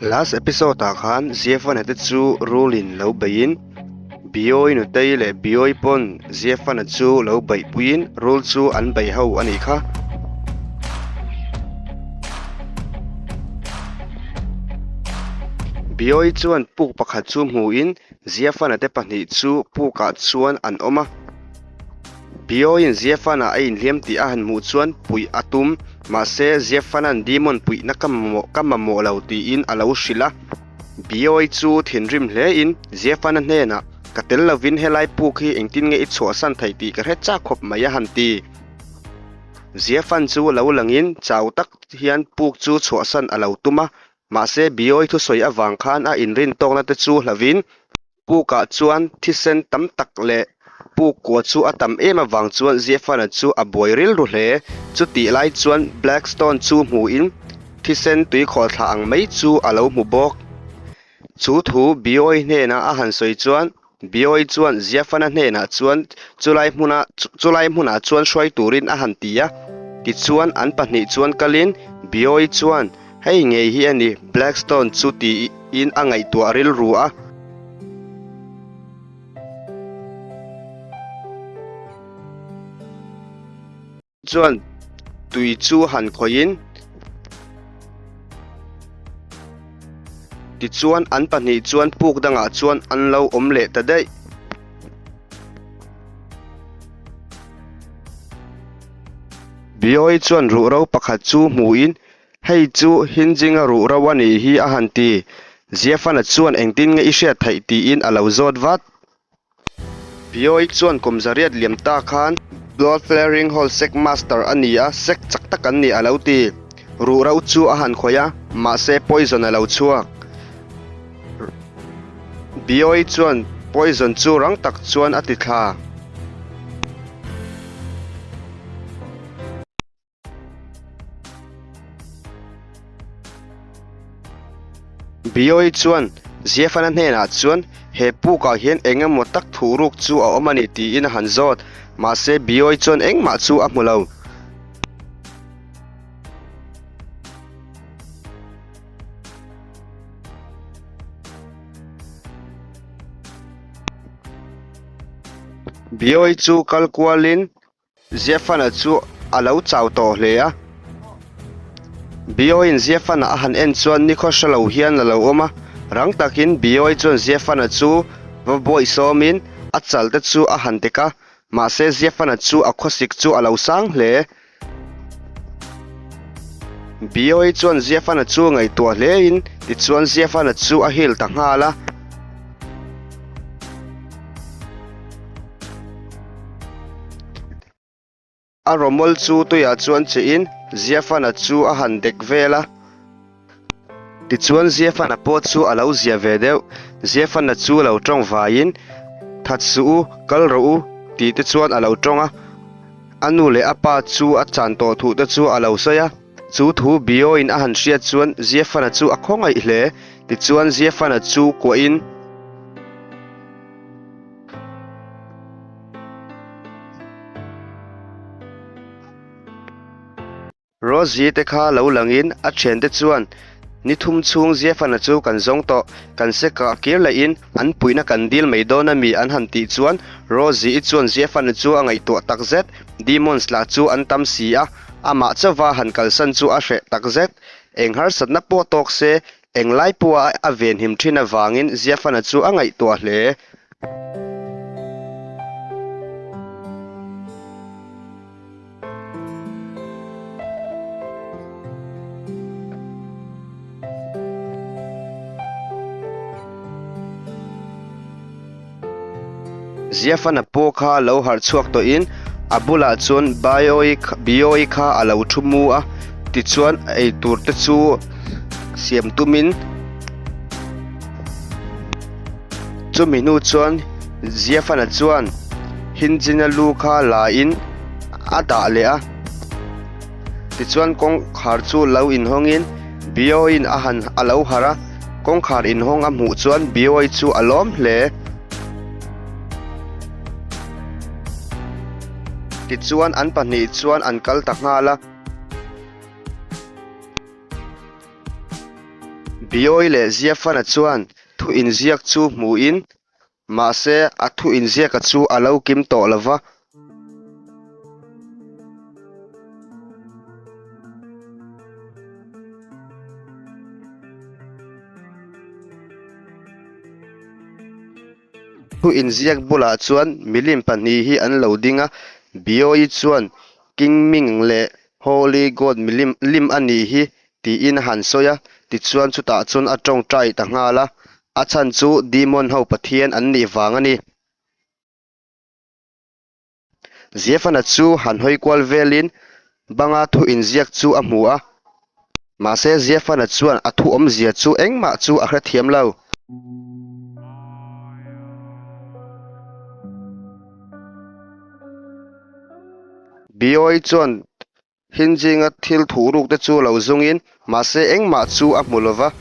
Last episode ah khan Ziafana te chu rulin lo beiin Biawi nutei leh Biawi pawn Ziafana chu lo beihpuiin rul chu an bei ho a nih kha. Biawi chuan puk pakhat chu hmuin Ziafana te pahnih chu pukah chuan an awm a. Biawiin Ziafana a inhliam tih a han hmuh chuan puih a tum, mahse Ziafana'n Demon puihna ka mamawh ka mamawh lo tiin a lo hrilh a. Biawi chu thinrim hlein Ziafana hnenah, Ka tel lovin helai puk hi engtin nge i chhuahsan theih tih ka hre chak khawp mai a han ti. Ziafan chu lo langin chau tak hian puk chu chhuahsan a lo tum a, mahse Biawi thusawi avang khan a inrintawkna te chu hlauhin Pukah chuan thisen tam tak leh puk kua chu a tam em avang chuan Ziafana chu a buai rilru hle. Chutih lai chuan Blackstone chu hmuin thisen tuikhawhthla ang mai chu a lo hmu bawk. Chu thu Biawi hnenah a han sawi chuan Biawi chuan Ziafana hnenah chuan chulai hmuna chulai hmunah chuan hruai turin a han ti a. Tichuan an pahnih chuan kalin Biawi chuan Hei ngei hi a ni Blackstone chu tiin a ngaihtuah rilru a. Chuan tui chu han khawihin tichuan an pahnih chuan puk dangah chuan an lo awm leh ta daih. Biawi chuan ruhro pakhat chu hmuhin Hei chu Hinjinga ruh ro a nih hi a han ti. Ziafana chuan engtin nge i hriat theih tiin a lo zawt vat. Biawi chuan kum zariat liam ta khan Blood Flaring Hall Sect Master a ni a, sect chak tak an ni a lo ti. Ruh ro chu a han khawih a, mahse poison a lo chhuak. Biawi chuan poison chu rang tak chuan a ti thla. Biawi chuan Ziafana hnenah chuan he pukah hian eng emaw tak thuhruk chu a awm a ni tiin a han zawt. Mahse Biawi chuan engmah chu a hmu lo. Biawi chu kal kualin Ziafana chu a lo chau tawh hle a. Biawiin Ziafana a han en chuan nikhaw hre lo hian a lo awm a. Rang takin Biawi chuan Ziafana chu va buaih sawmin a chal te chu a han dek a, mahse Ziafana chu a khawsik chu a lo sang hle. Biawi chuan Ziafana chu ngaihtuah hlein tichuan Ziafana chu a hil ta nghal a. A rawmawl chu tuiah chuan chihin Ziafana chu a han dek vel a. Tichuan Ziafana pawh chu a lo zia ve deuh. Ziafana chu lo tawng vaiin, That suh u, kal rawh u, tih te chuan a lo tawng a. A nu leh a pa chu a chan tawh thuh te chu a lo sawi a. Chu thu Biawiin a han hriat chuan Ziafana chu a khawngaih hle. Tichuan Ziafana chu kuahin. Rosie te kha lo langin a thiante chuan ni thum chhung Ziafana chu kan zawng tawh, kan se kah kir lehin an puihna kan dil mai dawn ami an han tih chuan Rosie-i chuan Ziafana chu a ngaihtuah takzet, Demons lah chu an tam si a, amah chauva han kalsan chu a hreh takzet, eng harsatna pawh tawk se Englai pawha a venhim thin avangin Ziafana chu a ngaihtuah hle. Ziafana pawh kha lo harh chhuak tawhin a bulah chuan Biawi kha a lo thu mu a, tichuan ei tur te chu siam tumin chumi hnu chuan Ziafana chuan Hinjina lu kha la in a dah leh a, tichuan kawngkhar chu lo inhawngin Biawiin a han a lo harh a, kawngkhar inhawng a hmuh chuan Biawi chu a lawm hle. Tichuan an pahnih chuan an kal ta nghal a. Biawi leh Ziafana chuan thu inziak chu hmuin, mahse a thu inziaka chu a lo kim tawh lo va. Thu inziak bulah chuan milim pahnih hi an lo ding a, Biawi chuan King Ming leh Holy God milim lim a nih hi tiin a han sawi a, tichuan chutah chuan a tawngtai ta nghal a, a chhan chu demon ho pathian an nih vang a ni. Ziafana chu han hawi kual velin banga thu inziak chu a hmu a, mahse Ziafana chuan a thu awmzia chu engmah chu a hrethiam lo. Biawi chuan Hinjinga thil thuh ruk te chu lo zungin, mahse engmah chu a hmu lova.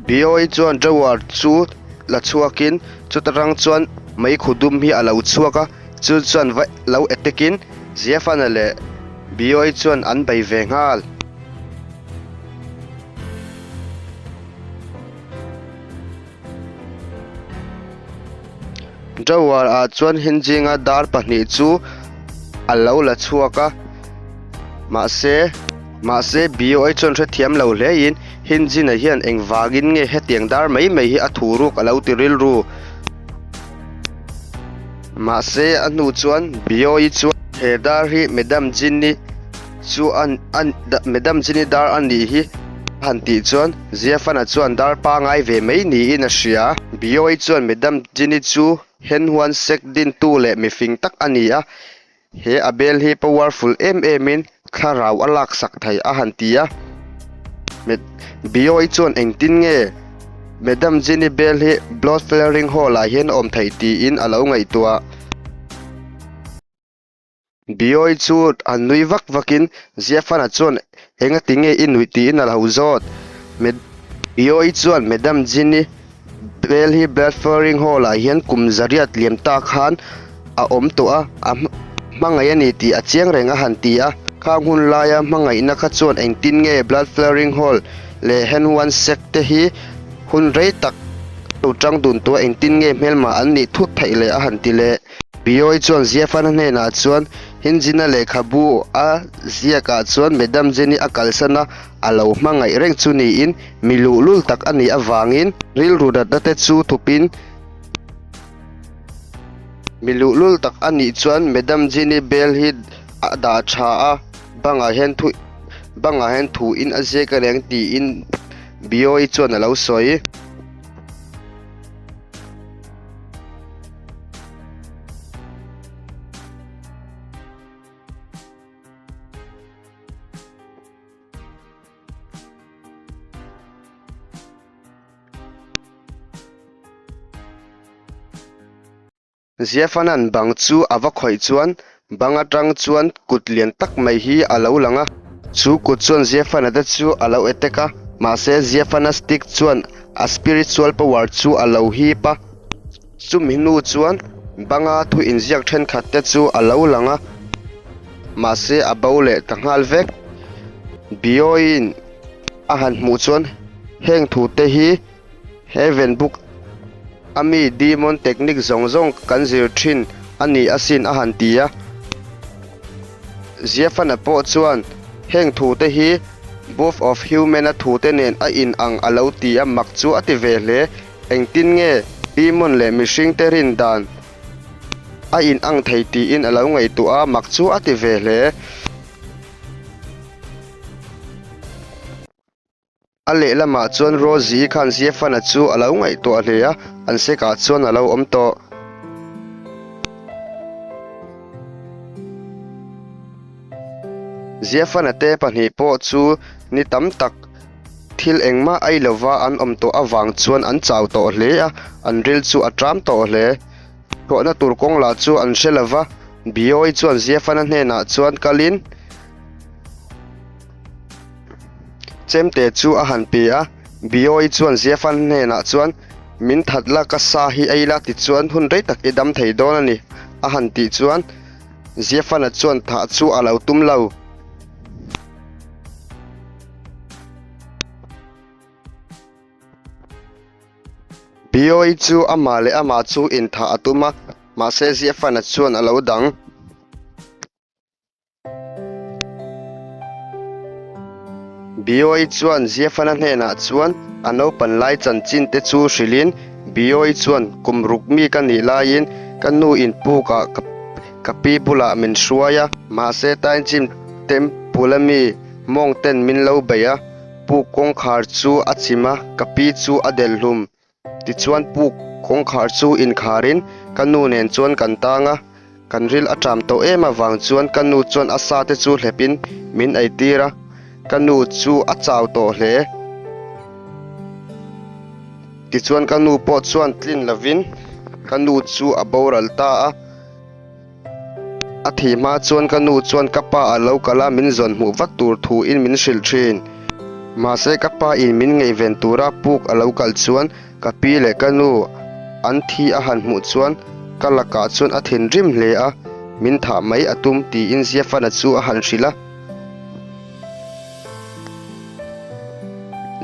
Biawi chuan drawer chu la chhuakin chuta rang chuan meikhu dum hi a lo chhuak a, chu chuan va lo attack-in Ziafana leh Biawi chuan an bei ve nghal. Drawer ah chuan Hinjinga dar pahnih chu a lo la chhuak a mahse mahse BOI chuan hrethiam lo hle in Hinjina hian engvangin nge hetiang dar mai mai hi a thu ruk a lo ti rilru mahse a hnu chuan BOI chuan he dar hi Madam Jin-i chu an an Madam Jin-i dar a nih hi. A han tih chuan Ziafana chuan dar pangai ve mai niin a hria. Biawi chuan Madam Jini chu Henhuan sek dintu leh mifing tak a ni a, he a bel hi powerful em emin thlarau a laksak thei a han ti a. Biawi chuan engtin nge Madam Jini bel hi Blood Flaring Hall ah hian a awm theih tiin a lo ngaihtuah. Biawi chu han nui vak vakin Ziafana chuan engati nge i nuih tiin a lo zawt. Biawi chuan Madam Jin-i bel hi Bradfording Hall-ah hian kum zariat liam ta khan a awm tawh a, a hmangaih a ni tih a chiang reng a han ti a. Khang hun laia hmangaihna kha chuan engtin nge Bradfording Hall leh Henwan Sect te hi hun rei tak lo tang dun tawh a engtin nge hmelma an nih thut theih le a han ti leh. Biawi chuan Ziafana hnenah chuan Hinjina lehkhabu a ziakah chuan Madam Jenny a kalsan a, a lo hmangaih reng chu niin mi luhlul tak a nih avangin rilru natna te chu thupin mi luhlul tak a nih chuan Madam Jenny bel hi a dah tha a, bangah hian thu bangah hian thu in a ziak a reng tiin Biawi chuan a lo sawi. Ziafanan bang chu a va khawih chuan bang atang chuan kut lian tak mai hi a lo lang a. Chu kut chuan Ziafana te chu a lo attack a, mahse Ziafana stick chuan a spiritual power chu a lo hip a. Chumi hnu chuan banga thu inziak thenkhat te chu a lo lang a, mahse a bo leh ta nghal vek. Biawiin a han hmuh chuan heng thu te hi Heaven Book a mi demon technique zawng zawng kan zir thin a ni asin a han ti a. Ziafana pawh chuan heng thu te hi Book of Human a thu te nen a in ang a lo ti a, mak chu a ti ve hle. Engtin nge demon leh mihring te rin dan a in ang thei tiin a lo ngaihtuah a, mak chu a ti ve hle. A lehlamah chuan Rosie khan Ziafana chu a lo ngaihtuah hle a, an sekah chuan a lo awm tawh. Ziafana te pahnih pawh chu ni tam tak thil engmah ei lova an awm tawh avang chuan an chau tawh hle a, an ril chu a ṭam tawh hle. Chhuahna tur kawng lah chu an hre lova, Biawi chuan Ziafana hnenah chuan kalin, Chemte chu a han pe a, Biawi chuan Ziafan hnenah chuan, Min that la, ka sa hi ei la, tichuan hun rei tak i dam thei dawn a ni, a han tih chuan Ziafana chuan thah chu a lo tum lo. Bioi chu amah leh amah chu inthah a tum a, mahse Ziafana chuan a lo dang. Bioi chuan Ziafana hnenah chuan a naupan lai chanchin te chu hrilhin Bioi chuan kum ruk mi ka nih laiin ka nu in pukah ka pi bulah min hruai a, mahse Tainchim Temple a mi mawng ten min lo bei a, puk kawngkhar chu a chim a, ka pi chu a delh hlum. Tichuan puk kawngkhar chu inkharin ka nu nen chuan kan tang a, kan ril a ṭam tawh em avang chuan ka nu chuan a sa te chu hlepin min eitir a, ka nu chu a chau tawh hle. Tichuan ka nu pawh chuan tlin lovin ka nu chu a boral ta a. A thih hma chuan ka nu chuan ka pa a lo kal a, min zawn hmuh vat tur thu in min hrilh thin. Mahse ka pa in min ngaihven tura puk a lo kal chuan ka pi leh ka nu an thi a han hmuh chuan ka lakah chuan a thinrim hle a, min thah mai a tum tiin Ziafana chu a han hrilh a.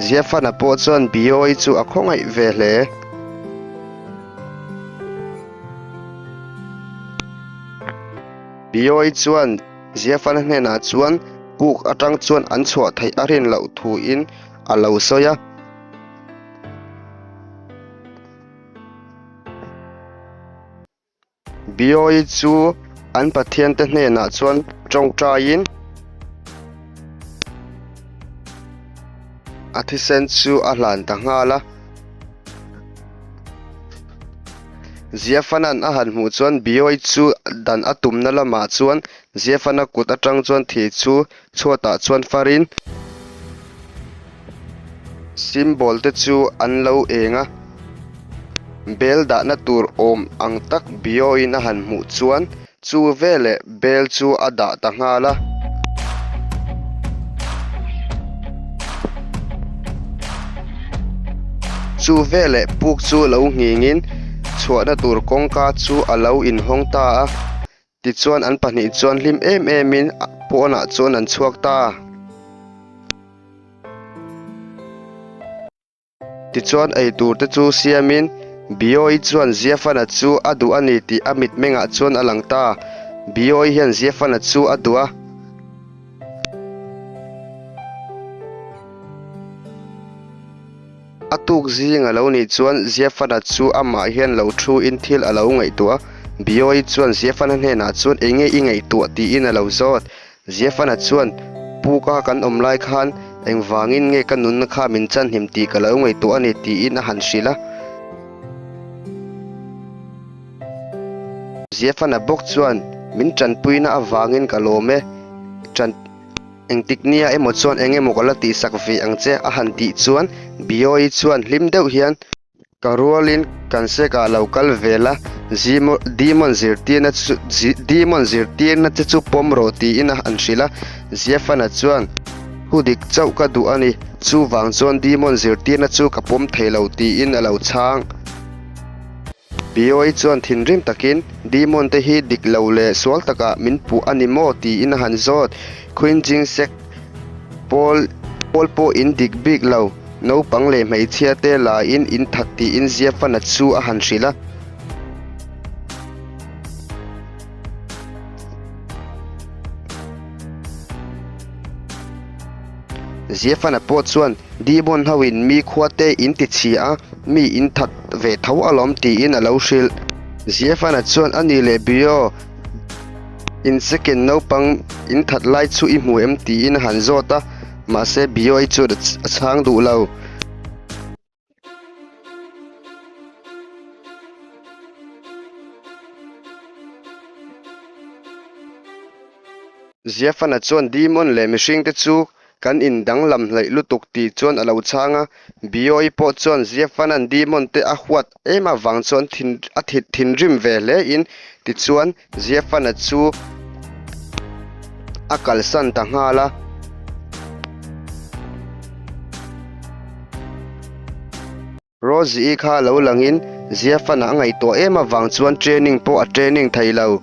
Ziafana pawh chuan Biawi chu a khawngaih ve hle. Biawi chuan Ziafana hnenah chuan puk atang chuan an chhuah theih a rin loh thuin a lo sawi a. Biawi chu an pathiante hnenah chuan tawngtaiin a thisen chu a hlan ta nghal a. Ziafana'n a han hmuh chuan Biawi chu dan a tumna lamah chuan Ziafana kut atang chuan thi chu chhuatah chuan farin symbol te chu an lo eng a, bel dahna tur awm ang tak Biawiin a han hmuh chuan Chu veleh bel chu a dah ta nghal a. Chu veleh puk chu lo nghingin chhuahna tur kawngka chu a lo inhawng ta a. Tichuan an pahnih chuan hlim em emin pawnah chuan an chhuak ta. Tichuan ei tur te chu siamin Biawi chuan Ziafana chu a duh a ni tih a mitmengah chuan a lang ta. Biawi hian Ziafana chu a duh a. A tuk zing a lo nih chuan Ziafana chu amah hian lo thu in thil a lo ngaihtuah a. Biawi chuan Ziafana hnenah chuan enge i ngaihtuah tiin a lo zawt. Ziafana chuan, Puka kan awm lai khan engvangin nge ka nunna kha min chanhim tih ka lo ngaihtuah a ni, tiin a han hrilh a. Ziafana bawk chuan, Min tanpuina avangin ka lawm e, tan engtik nia emaw chuan eng emaw ka la tihsak ve ang che, a han tih chuan Biawi chuan hlim deuh hian, Ka rualin kan sekah lo kal ve la, Demon zirtirna chu Demon zirtirna che chu pawm rawh tiin a han hrilh a. Ziafana chuan, Thu dik chauh ka duh a ni, chuvang chuan Demon zirtirna chu ka pawm thei lo tiin a lo chhang. Biawi chuan thinrim takin, Demon te hi dik lo leh sual takah min puh a ni maw? tiin a han zawt. Queen Jingsek Pawl pawl pawh in dik bik lo, naupang leh hmeichhia te la in in that tiin Ziafana chu a han hrilh a. Ziafana pawh chuan Demon ho in mi khua te in ti chhia a, mi in that ve tho alawm tiin a lo hrilh. Ziafana chuan a ni leh Bio, In second naupang in that lai chu i hmu em tiin a han zawt a, mahse Bioi chuan a chhang duh lo. Ziafana chuan Demon leh mihringte chu Kan in danglam hleih lutuk tih chuan a lo chhang a, Biawi pawh chuan Ziafanan Demon te a huat em avang chuan thin a thit thinrim ve hle in tichuan Ziafana chu a kalsan ta nghal a. Rosie-i kha lo langin Ziafana a ngaihtuah em avang chuan training pawh a training thei lo.